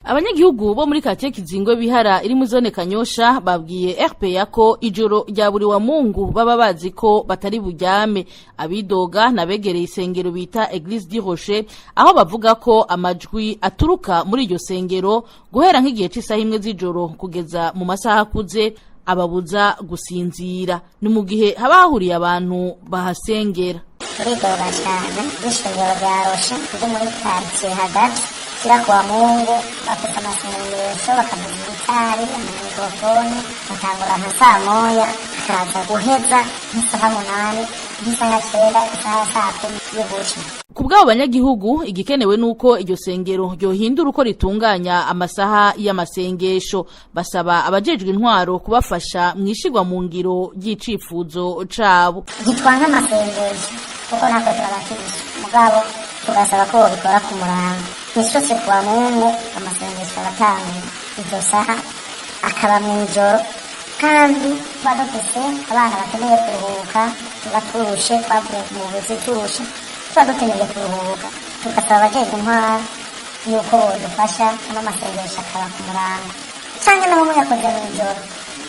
Abanyagihugu bo muri quartier Kizingwe Bihara iri mu zone Kanyosha babwiye RPA ko ijoro rya buri wa Mungu baba bazi ko batari buryame. Abidoga nabegereye isengero bita Eglise du Rocher, aho bavuga ko amajwi aturuka muri iryo sengero guhera nk'igihe c'isaha 1 z'ijoro kugeza mu masaha akuze ababuza gusinzira. Ni mu gihe haba hahuriye abantu bahasengera. Turidoga cyane n'ishengero rya Rocher ryo muri quartier hagati kira kuwa Mungu, bafite amasengesho, bakavuza ibitari, amamikorofone, batangura nka saa 1, bakaza guheza nk'isaha 8, nk'isaha 9, isaha saa 10 y'ubuca. Ku bw'abo banyagihugu, igikenewe nuko iryo sengero ryohindura uko ritunganya amasaha y'amasengesho. Basaba abajejwe intwaro kubafasha mwishigwa mu ngiro ry'icifuzo cabo. Ntitwanka amasengesho kuko natwe turabakirije, mugabo tugasaba ko bobikora ku murango. Ntishose kuwa Mungu amasengesho abatanga iryo saha akaba mw'ijoro, kandi tuba dufise abana bakeneye kuruhuka, tuba turushe, twavuye mu buzi turushe, tuba dukeneye kuruhuka. Tugasaba abajejwe intwaro yuko bodufasha n'amasengesho akaba ku murango, canke naho muyakoze mw'ijoro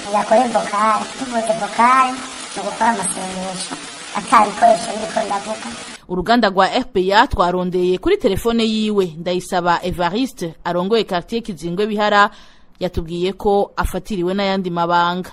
muyakore vocal. Tuvuze vocal ni ugukora amasengesho ata bikoresho biriko biravuga. Uruganda rwa RPA twarondeye kuri telefone yiwe Ndayisaba Evariste arongoye quartier Kizingwe Bihara, yatubwiye ko afatiriwe n'ayandi mabanga.